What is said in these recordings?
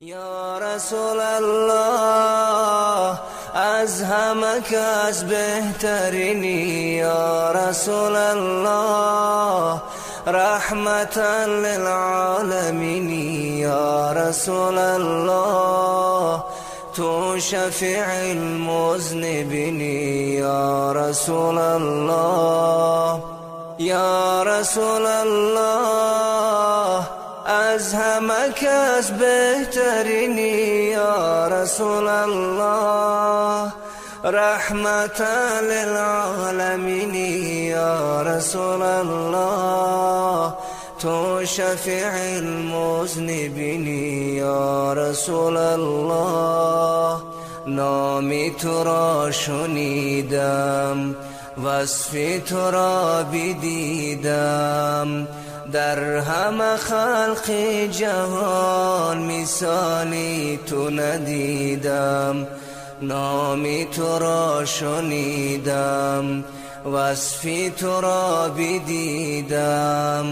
Я Расулаллоҳ, аз ҳама кас беҳтаринӣ, Я Расулаллоҳ, раҳматан лилъоламин, Я Расулаллоҳ, ту шафеи музнибин, Я Расулаллоҳ, Я Расулаллоҳ, аз ҳама кас беҳтаринӣ, Я Расулаллоҳ, раҳматан лилъоламин, Я Расулаллоҳ, ту шафеи музнибин, Я Расулаллоҳ. Номи туро шунидам, васфи туро бидидам, дар ҳама халқи ҷаҳон мисоли ту надидам. Номи туро шунидам, васфи туро бидидам,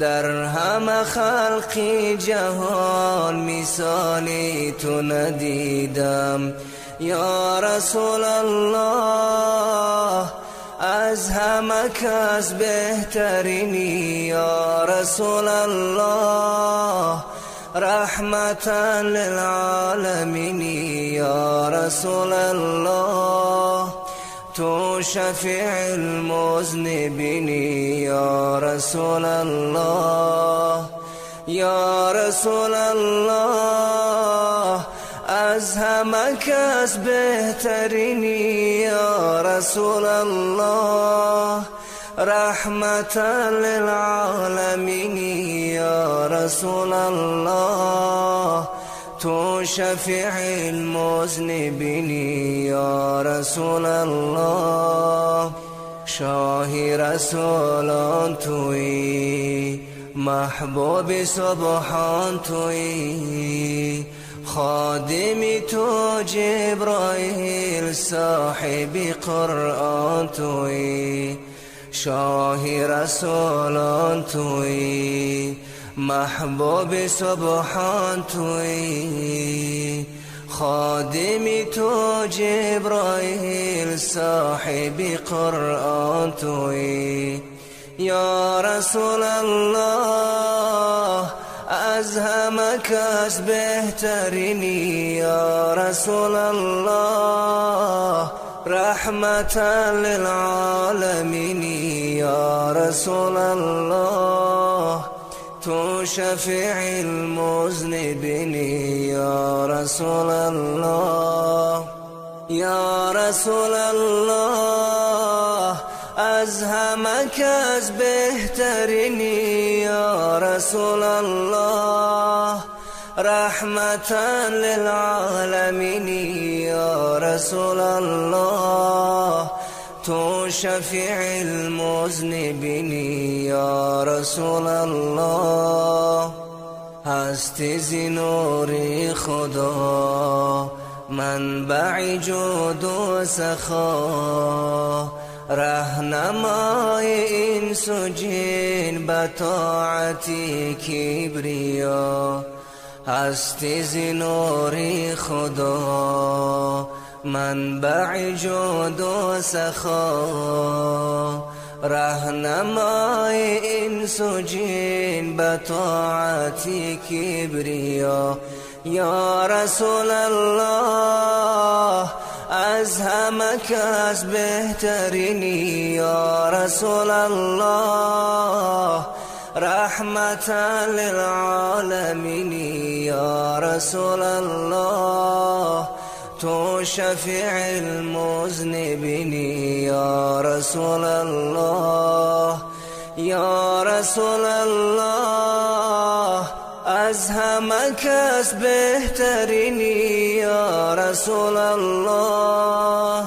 дар ҳама халқи ҷаҳон мисоли ту надидам. Я Расулаллоҳ, аз ҳама кас беҳтаринӣ, Я Расулаллоҳ, раҳматан лилъоламин, Я Расулаллоҳ, ту шафеи музнибин, Я Расулаллоҳ, Я Расулаллоҳ, аз ҳама кас беҳтаринӣ, Я Расулаллоҳ, раҳматан лилъоламин, Я Расулаллоҳ, ту шафеи музнибин, Я Расулаллоҳ. Шоҳи расулон туӣ, маҳбуби субҳон туӣ, ходими ту Ҷаброил, соҳиби Қуръон туӣ, шоҳи расулон туӣ, маҳбуби субҳон туӣ, ходими ту Ҷаброил, соҳиби Қуръон туӣ. Я Расулаллоҳ, аз ҳама кас беҳтаринӣ, Я Расулаллоҳ, раҳматан лилъоламин, Я Расулаллоҳ, ту шафеи музнибин, Я Расулаллоҳ, Я Расулаллоҳ, аз ҳама кас беҳтаринӣ, Я Расулаллоҳ, раҳматан лилъоламин, Я Расулаллоҳ, ту шафеи музнибин, Я Расулаллоҳ. Ҳастӣ зи нури Худо, манбаи ҷуду сахо, раҳнамои инсу ҷин ба тоати кибриё. Ҳастӣ зи нури Худо, манбаи ҷуду сахо, раҳнамои инсу ҷин ба тоати кибриё. Я Расулаллоҳ, аз ҳама кас беҳтаринӣ, Я Расулаллоҳ, раҳматан лилъоламин, Я Расулаллоҳ, ту шафеи музнибин, Я Расулаллоҳ, Я Расулаллоҳ, аз ҳама кас беҳтаринӣ, Я Расулаллоҳ,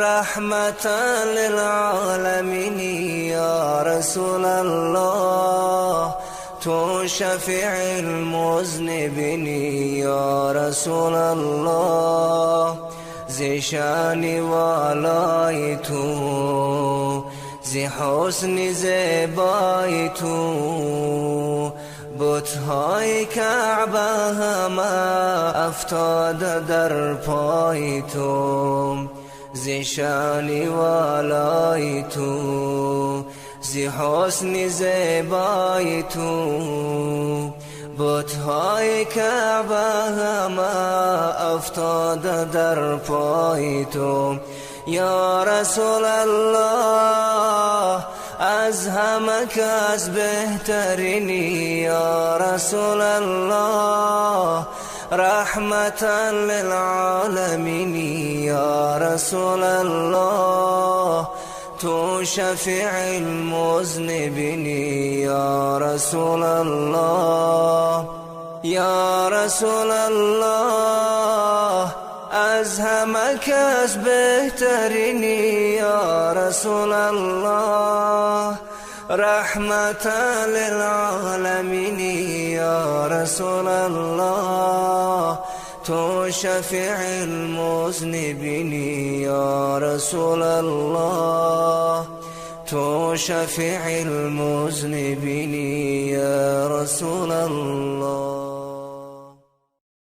раҳматан лилъоламин, Я Расулаллоҳ, ту шафеи музнибин, Я Расулаллоҳ. Зи шани волои ту, зи ҳусни зебои ту, بتهای کعبه همه افتاده در پای تو، ز شان والای تو، ز حسن زیبای تو، بتهای کعبه همه افتاده در پای تو. یا رسول الله از همه کس بهترینی، یا رسول الله رحمة للعالمین، یا رسول الله تو شفیع المذنبین، یا رسول الله، یا رسول الله از همه کس بهترینی، یا رسول الله رحمة للعالمین، یا رسول الله تو شفیع المذنبین، یا رسول الله تو شفیع المذنبین، یا رسول الله.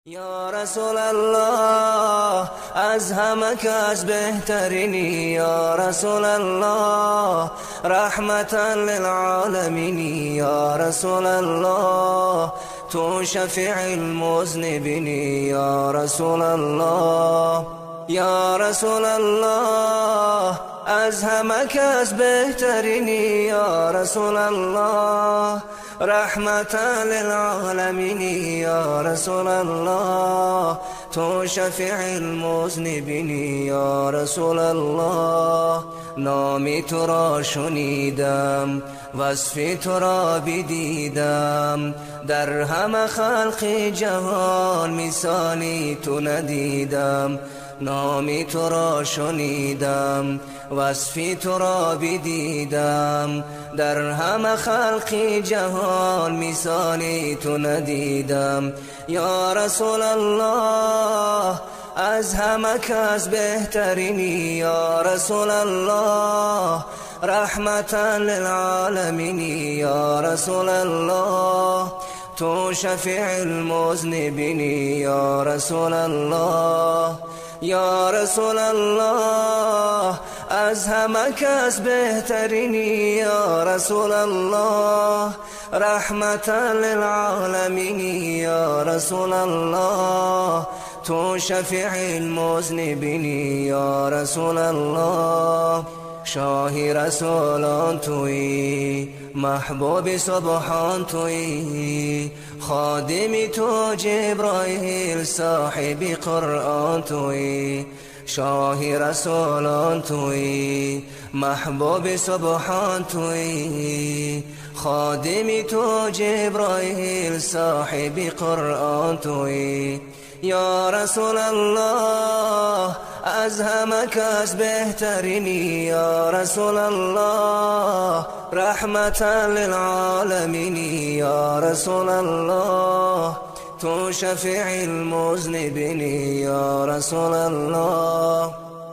یا رسول الله از همه کس بهترینی، یا رسول الله رحمة للعالمین، یا رسول الله تو شفیع المذنبین، یا رسول الله، یا رسول الله از همه کس بهترینی، یا رسول الله رحمة للعالمین، یا رسول الله تو شفیع المذنبین، یا رسول الله. نام تو را شنیدم، وصف تو را بدیدم، در همه خلق جهان مثالی تو ندیدم. نام تو را شنیدم، وصف تو را بدیدم، در همه خلق جهان مثالی تو ندیدم. یا رسول الله از همه کس بهترینی، یا رسول الله رحمة للعالمین، یا رسول الله تو شفیع المذنبین، یا رسول الله، یا رسول الله از همه کس بهترینی، یا رسول الله رحمة للعالمین، یا رسول الله تو شفیع المذنبین، یا رسول الله. شاه رسولان تویی، محبوب سبحان تویی، خادم تو جبرائیل صاحب قرآن تویی. شاه رسولان تویی، محبوب سبحان تویی، خادم تو جبرائیل صاحب قرآن تویی. یا رسول الله از همه کس بهترینی، یا رسول الله رحمة للعالمین، یا رسول الله تو شفیع المذنبین، یا رسول الله،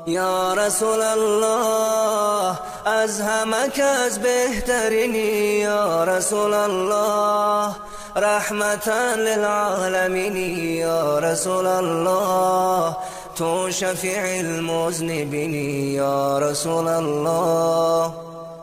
یا رسول الله از همه کس بهترینی، یا رسول الله رحمة للعالمین، یا رسول الله تو شفیع المذنبین، یا رسول الله.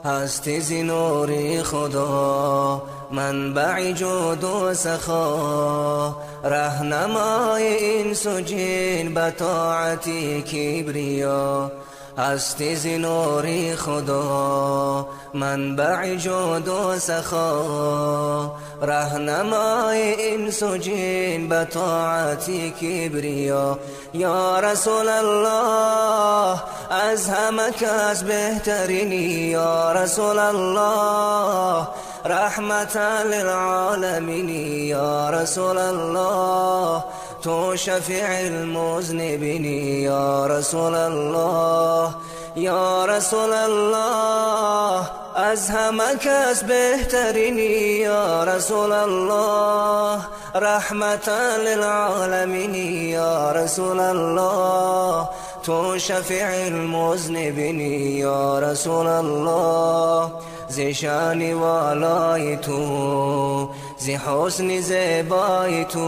هستی ز نور خدا، منبع جود و سخا، رهنمای انس و جن به طاعت کبریا. هستی ز نور خدا، منبع جود و سخا، رهنمای انس و جن به طاعت کبریا. یا رسول الله از همه کس بهترینی، یا رسول الله رحمة للعالمین، یا رسول الله تو شفیع المذنبین، یا رسول الله، یا رسول الله از همه کس بهترینی، یا رسول الله رحمة للعالمین، یا رسول الله تو شفیع المذنبین، یا رسول الله. ز شان والای تو، ز зи ҳусни зебои ту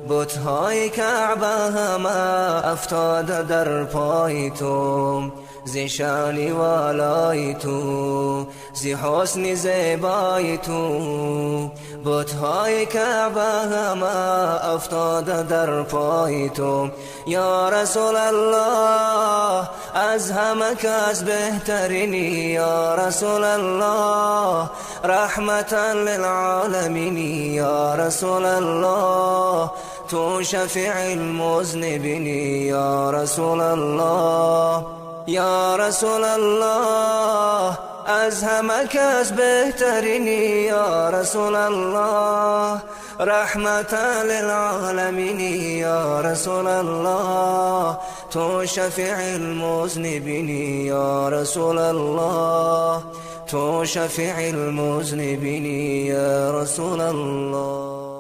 бутҳои Каъба ҳама афтода дар пои ту, зи шони волои ту, зи ҳусни зебои ту бутҳои Каъба ҳама афтода дар пои ту. Ё Расулаллоҳ, аз ҳама кас беҳтаринӣ, ё Расулаллоҳ, раҳматан лилъоламин, ё Расулаллоҳ, ту шафеи музнибинӣ, ё Расулаллоҳ. Ё Расулаллоҳ, аз ҳама кас беҳтаринӣ, ё Расулаллоҳ, раҳматан лилъоламин, ё Расулаллоҳ, ту шафеи музнибинӣ, ё Расулаллоҳ, ту шафеи музнибинӣ, ё Расулаллоҳ.